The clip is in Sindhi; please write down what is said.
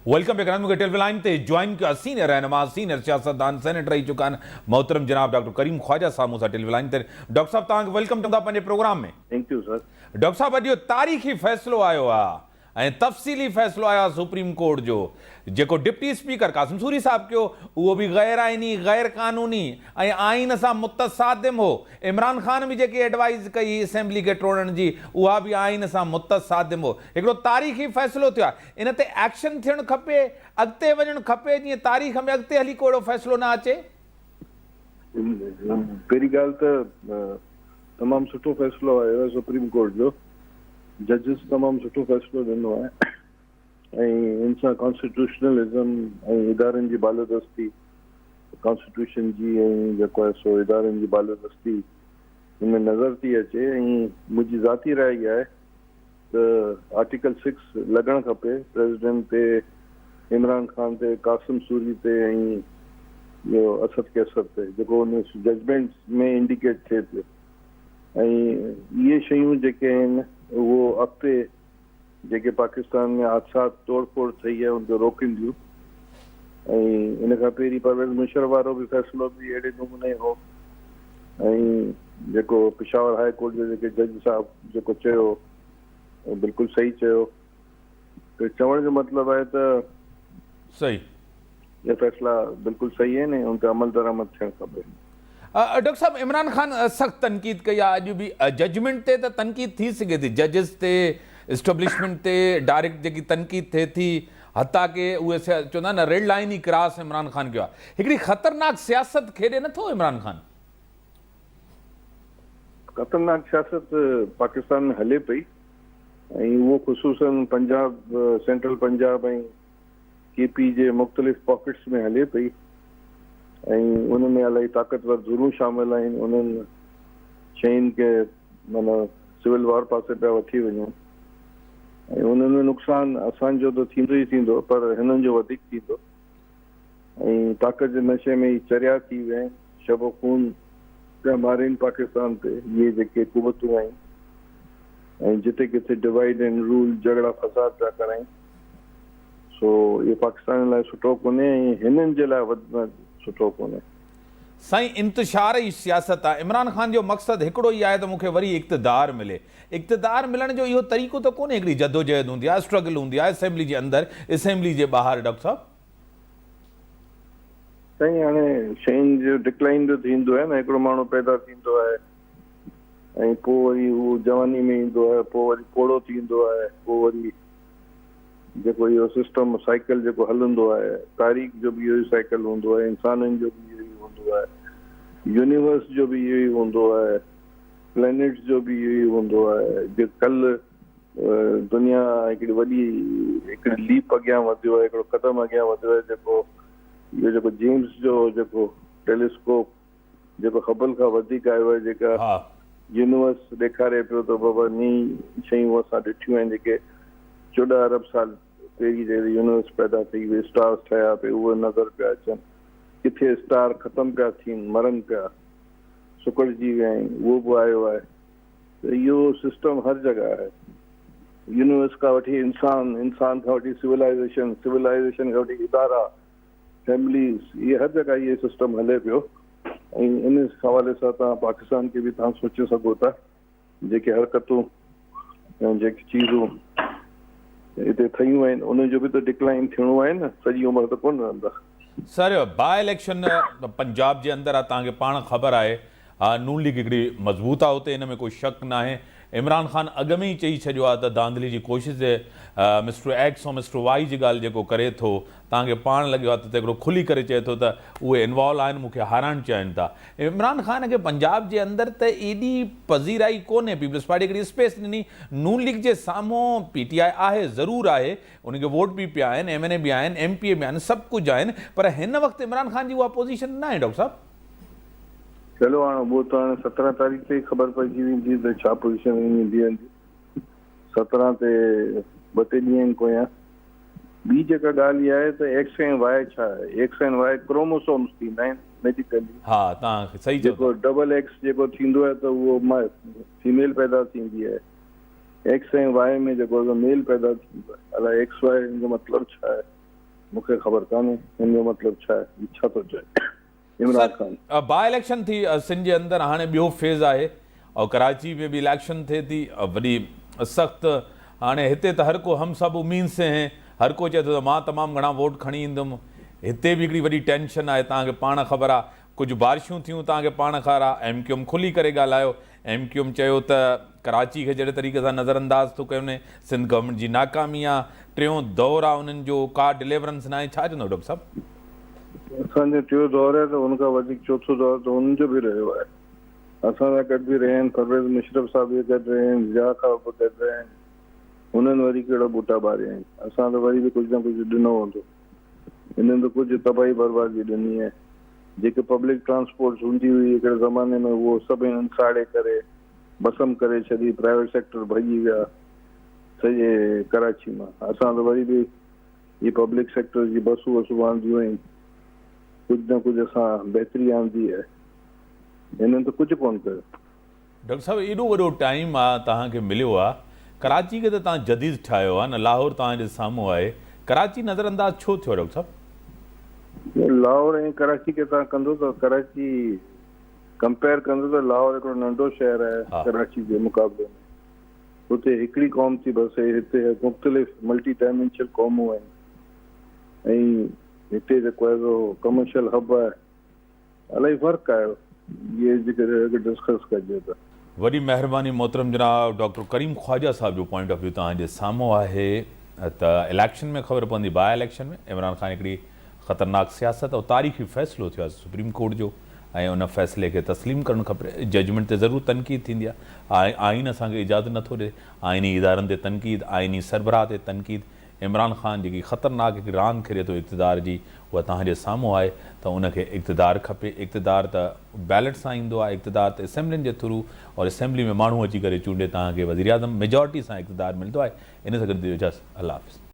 Welcome back مون کي ٽيليفون لائين تي جوائن ڪيو آهي سينئر رهنما سينئر سياستدان سينيٽر رهي چڪا آهن محترم جناب ڊاڪٽر ڪريم خواجه صاحب مون سان ٽيليفون لائين تي ڊاڪٽر صاحب توهان کي welcome چون ٿا پنهنجي programme ۾. Thank you sir. Doctor صاحب اڄ اهو تاريخي فيصلو آيو آهي ۽ تفصيلي فيصلو آيو آهي سپريم ڪورٽ جو جيڪو ڊپٽي اسپيڪر قاسم سوري صاحب ڪيو اهو به غير آئيني غير قانوني ۽ آئين سان متصادم هو. عمران خان به جيڪي ايڊوائيز ڪئي هئي اسيمبلي کي ٽوڙڻ جي اها به آئين سان متصادم هو. هڪڙو تاريخي فيصلو ٿيو آهي. ان تي ايڪشن ٿيڻ کپي، اڳتي وڃڻ کپي جيئن تاريخ ۾ اڳتي هلي ڪو اهڙو فيصلو نه اچي. پهرين ڳالهه ته تمام سٺو فيصلو آيو آهي سپريم ڪورٽ جو، ججز تمام سٺو فيصلو ڏنو آهي ۽ ان سان ڪانسٽيٽيوشنلزم ۽ ادارن جي بالادستي ڪانسٽيٽيوشن جي ۽ جيڪو آهي سو ادارن جي بالادستي ان ۾ نظر ٿي اچي ۽ منهنجي ذاتي راء اها آهي ته آرٽيڪل سڪس لڳڻ کپي پريزيڊنٽ تي عمران خان تي قاسم سوري تي ۽ اهو اسد قيصر تي جيڪو ان ججمينٽ ۾ انڊيڪيٽ ٿئي پيو ۽ اهي شيون جيڪي آهن اهو اڳتي جيڪي پاڪستان ۾ حادثات توڙ ڦوڙ ٿئي آهي ان کي روڪينديون ۽ ان کان پهرين پرويز مشرف وارو به فيصلو به اهڙي نموني هو ۽ جيڪو پشاور هاء ڪورٽ جو جيڪي جج صاحب جيڪو چيو بلڪل صحيح چيو ته چوڻ جو مطلب آهي ته صحيح اهي فيصلا بلڪل صحيح آهن ۽ ان تي عمل درآمد ٿيڻ کپي. ڊاڪٽر صاحب عمران خان سخت تنقيد ڪئي آهي اڄ به ججمينٽ تي ته تنقيد ٿي سگهي ٿي ججز تي اسٽبلشمينٽ تي ڊائريڪٽ جيڪي تنقيد ٿئي ٿي حتيٰ ڪي اهي چوندا آهن نه ريڊ لائين ئي ڪراس عمران خان ڪيو آهي هڪڙي خطرناڪ سياست کيڏي نه ٿو عمران خان. خطرناڪ سياست پاڪستان ۾ هلي پئي ۽ اهو خصوصن پنجاب سينٽرل پنجاب ۽ ڪي پي جي مختلف پاڪيٽس ۾ هلي پئي ۽ ان ۾ الاهي طاقتور ڌرون شامل آهن انهن شين کي معنيٰ سول وار پاسي پيا وٺي وڃن ۽ انهن ۾ نقصان اسان جو ته ٿيندو ئي ٿيندو پر هنن جو وڌيڪ ٿيندو ۽ طاقت جي نشي ۾ هي چريا ٿي ويا آهن شب و خون پيا مارين پاڪستان تي اهي جيڪي قوتون آهن ۽ جتي ڪٿي ڊوائيڊ اينڊ رول جهڳڙا فساد پيا ڪرائين سو اهو پاڪستان لاء سٺو ڪونهي ۽ هنن جي لاء وڌ ۾ وڌ سٺو ڪونهي. سائين انتشار ئي سياست آ عمران خان جو مقصد هڪڙو ئي آهي ته مون کي وري اقتدار ملي اقتدار ملڻ جو اهو طريقو ته ڪونهي هڪڙي جدوجهد هوندي آ اسٽرگل هوندي آ اسيمبلي جي اندر اسيمبلي جي ٻاهر ڊاڪٽر صاحب. سائين هاڻي شين جو ڊڪلائن به ٿيندو آهي نه هڪڙو ماڻهو پيدا ٿيندو آهي ۽ پوء وري هو جواني ۾ ايندو آهي پوء وري پوڙهو ٿيندو آهي پوء وري جيڪو اهو سسٽم سائيڪل جيڪو هلندو آهي تاريخ جو به اهو ئي سائيڪل هوندو آهي انسانن جو به اهو ئي هوندو آهي يونيورس جو به اهو ئي هوندو آهي پلانيٽس جو به اهو ئي هوندو آهي جي ڪل دنيا هڪڙي وڏي هڪڙي ليپ اڳيان وڌيو آهي هڪڙو قدم اڳيان وڌيو آهي جيڪو اهو جيڪو جيمس جو جيڪو ٽيليسڪوپ جيڪو هبل کان وڌيڪ آيو آهي جيڪا يونيورس ڏيکاري پيو ته بابا نئين شيون اسان ڏٺيون آهن جيڪي 14 ارب سال پهرين جڏهن يونيورس پيدا ٿي اهي اسٽارس ٺهيا پئي اهي نظر پيا اچن ڪٿي اسٽار ختم پيا ٿين مرن پيا سڪڙجي ويا آهن اهو به آيو آهي ته اهو سسٽم هر جڳهه آهي يونيورس کان وٺي انسان انسان کان وٺي سولائزيشن سولائزيشن کان وٺي ادارا فيمليز اهي هر جڳهه اهي سسٽم هلي پيو ۽ ان حوالي سان توهان پاڪستان کي به توهان سوچي سگهو ٿا جيڪي حرڪتون ۽ جيڪي چيزون هتي ٿيون آهن ان جو به ته ڊڪلائن ٿيڻو آهي نه سڄي عمر ته ڪونه رهندا. سر باء اليڪشن پنجاب جي اندر آ توهان کي پاڻ خبر آهي ها نون ليگ هڪڙي مضبوط آ اتي ان ۾ ڪو شڪ ناهي عمران خان اڳ ۾ ئي چئي ڇڏيو آ ته ڌانڌلي جي ڪوشش مسٽر ايڪس ۽ مسٽر وائي جي ڳالهه جيڪو ڪري ٿو توهان کي پاڻ لڳيو آ ته هڪڙو کلي ڪري چئي ٿو ته اهي انوالو آهن مون کي هارائڻ چاهين ٿا عمران خان کي پنجاب جي اندر ته ايڏي پذيرائي ڪونهي پيپلز پارٽي هڪڙي اسپيس ڏني نون ليگ جي سامهون پي ٽي آء آهي ضرور آهي ان کي ووٽ به پيا آهن ايم اين اي به آهن ايم پي اي به آهن سڀ ڪجهه آهن پر هن وقت عمران خان جي اها پوزيشن ناهي ڊاڪٽر صاحب. چلو هاڻ اهو ته هاڻي 17 تاريخ تي ئي خبر پئجي ويندي ته ڇا پوزيشن ايندي بيهندي. 17 تي ٻه ٽي ڏينهن آهن پويان. ٻي جيڪا ڳالهه اها آهي ته ايڪس ۽ وائي ڇا آهي؟ ايڪس ۽ وائي ڪروموسومز ٿيندا آهن ميڊيڪلي. ها توهان صحيح چئو ٿا. جيڪو ڊبل ايڪس جيڪو ٿيندو آهي ته اهو فيميل پيدا ٿيندي آهي. ايڪس ۽ وائي ۾ جيڪو آهي ميل پيدا ٿيندو آهي. الائي ايڪس وائي جو مطلب ڇا آهي؟ مون کي خبر ڪانهي هن جو مطلب ڇا آهي هي ڇا ٿو چئي عمران خان. سر باء اليڪشن ٿي سنڌ جي اندر هاڻي ٻيو فيز آهي اور ڪراچي ۾ به اليڪشن ٿئي ٿي وڏي سخت هاڻي هتي ته هر ڪو هم سب اميد سي هين هر ڪو چئي ٿو ته مان تمام گهڻا ووٽ کڻي ايندم هتي به هڪڙي وڏي ٽينشن آهي توهان کي پاڻ خبر آهي ڪجهه بارشون ٿيون توهان کي پاڻ خبر آهي ايم ڪيو ايم کلي ڪري ڳالهايو ايم ڪيو ايم چيو ته ڪراچي کي جهڙي طريقي سان نظرانداز ٿو ڪيو وڃي سنڌ گورنمينٽ جي ناڪامي آ، ٽيون دور آ انهن جو ڪا ڊليورنس ناهي ڇا چوندو ڊاڪٽر صاحب؟ اسان جو ٽيون دور آهي ته ان کان وڌيڪ چوٿون دور ته انهن جو به رهيو آهي. اسان سان گڏ به رهيا آهن، پرويز مشرف صاحب به گڏ رهيا آهن، ضياء صاحب به گڏ رهيا آهن، انهن وري ڪهڙا ٻوٽا ٻاريا آهن، اسان ته وري به ڪجهه نه ڪجهه ڏنو هوندو، هنن ته ڪجهه تباهي بربادي ڏني آهي. جيڪي پبلڪ ٽرانسپورٽس هوندي هئي هڪڙي زماني ۾ اهو سڀ هنن ساڙي ڪري ڀسم ڪري ڇڏي، پرائيويٽ سيڪٽر ڀڄي ويا سڄي ڪراچي مان. اسان ته وري به هي پبلڪ سيڪٽر جي بسون وسون آنديون آهن، ڪجهه نه ڪجهه اسان بهتري آندي آهي، هنن ته ڪجهه ڪونه ڪيو. ڊاڪٽر صاحب ايڏو وڏو ٽائيم آ توهان کي مليو آ ڪراچي کي ته توهان جديد ٺاهيو آ نه لاهور توهان جي سامهون آهي ڪراچي نظر انداز ڇو ٿيو ڊاڪٽر صاحب. لاهور ۽ ڪراچي کي توهان ڪندو ته ڪراچي ڪمپيئر ڪندو ته لاهور هڪڙو ننڍو شهر آهي ڪراچي جي مقابلي ۾ اتي هڪڙي قوم ٿي بسي هتي مختلف ملٽي ڊائمينشل قومون آهن ۽ هتي جيڪو آهي سو ڪمرشل هب آهي الاهي فرق آهي اهي جيڪڏهن اگر ڊسڪس ڪجي ته. وڏي مهرباني محترم جناب ڊاڪٽر ڪريم خواجه صاحب جو پوائنٽ آف ويو توهان جي سامهون آهي ته اليڪشن ۾ خبر پوندي باء اليڪشن ۾ عمران خان هڪڙي خطرناڪ سياست ۽ تاريخي فيصلو ٿيو آهي سپريم ڪورٽ جو ۽ ان فيصلي کي تسليم ڪرڻ کپي ججمينٽ تي ضرور تنقيد ٿيندي آهي آئين اسان کي اجازت نٿو ڏي آئيني ادارن تي تنقيد آئيني سربراهه تي تنقيد عمران خان جيڪي خطرناڪ هڪ راند کيڏي ٿو اقتدار جي اها توهان جي سامهون آهي ته ان کي اقتدار کپي اقتدار ته بيلٽ سان ايندو آهي اقتدار ته اسيمبلين جي ٿرو اور اسيمبلي ۾ ماڻهو اچي ڪري چونڊي توهان کي وزيراعظم ميجارٽي سان اقتدار ملندو آهي ان سان گڏ ديو اجازت الله حافظ.